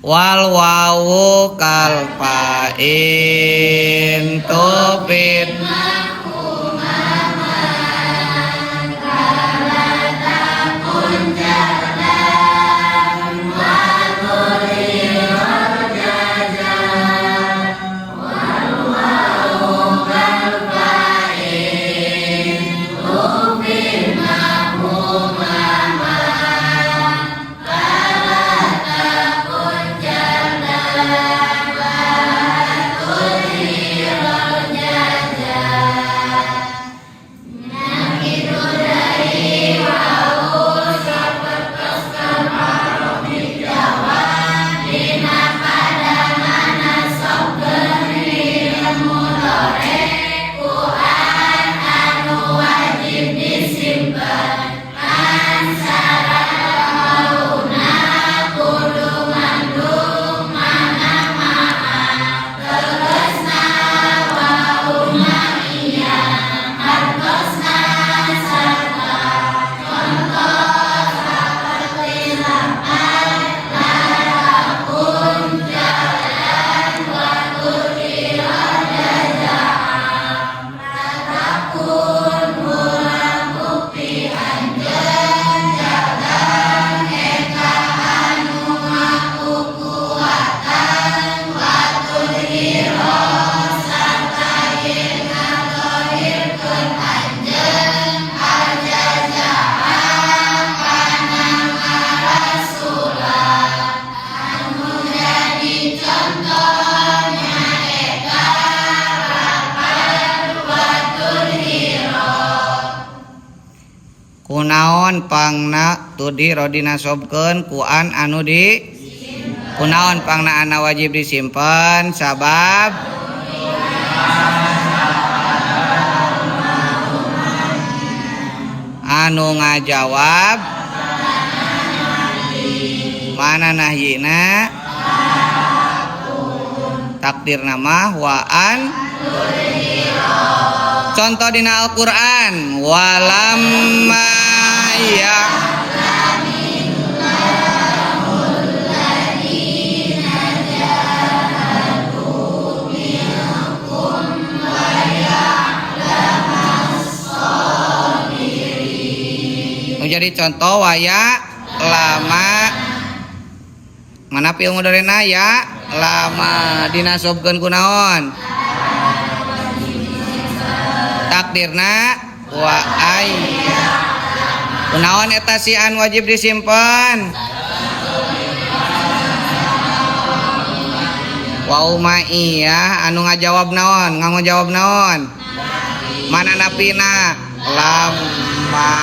Wal wawu kal fa'in tufid kunaon pangna tudhiro dinasobkeun ku an anu di kunaon pangna ana wajib disimpen sabab anu ngajawab mana nahyina takdir nama wa an. Contoh dina Al-Qur'an walamma ya jadi contoh waya lama mana fi'il mudhari'na ya lama dinasobkeun ku naon takdirna wa ayya kunaon eta si an wajib disimpen wa umaiyah anu ngajawab naon ngajawab naon mana napina lama.